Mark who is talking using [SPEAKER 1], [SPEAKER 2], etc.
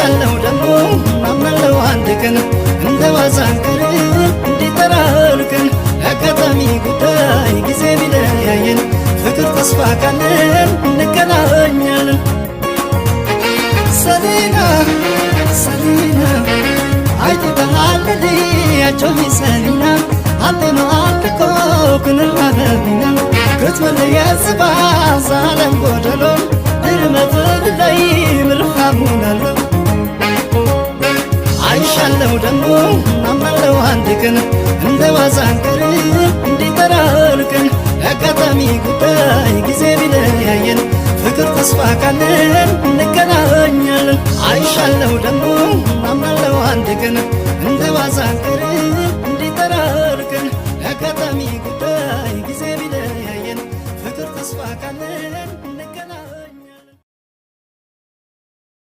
[SPEAKER 1] አይሻለሁ ደግሞ አምናለሁ አንድ ቀን እንደ ዋዛ አንቀርም እንዲጠራርቅን። የአጋጣሚ ጉዳይ ጊዜ ቢለያየን ፍቅር ተስፋ ካለን እንገናኛለን። ሰሊና ሰሊና አይተታሃለሊ ያቾሚ ሰሊና አንቴኖ አልኮ ክንራረቢና ክትመለየ ዝባ ዛለም ጎደሎ ድርመትልለይ ምርሃሙናሎ። አይሻለሁ ደግሞ አምናለሁ አንድ ቀን እንደ ዋዛ አንቀርም እንዲጠራርቅን። የአጋጣሚ ጉዳይ ጊዜ ቢለያየን ፍቅር ተስፋ ካለን እንገናኛለን። አይሻለሁ ደግሞ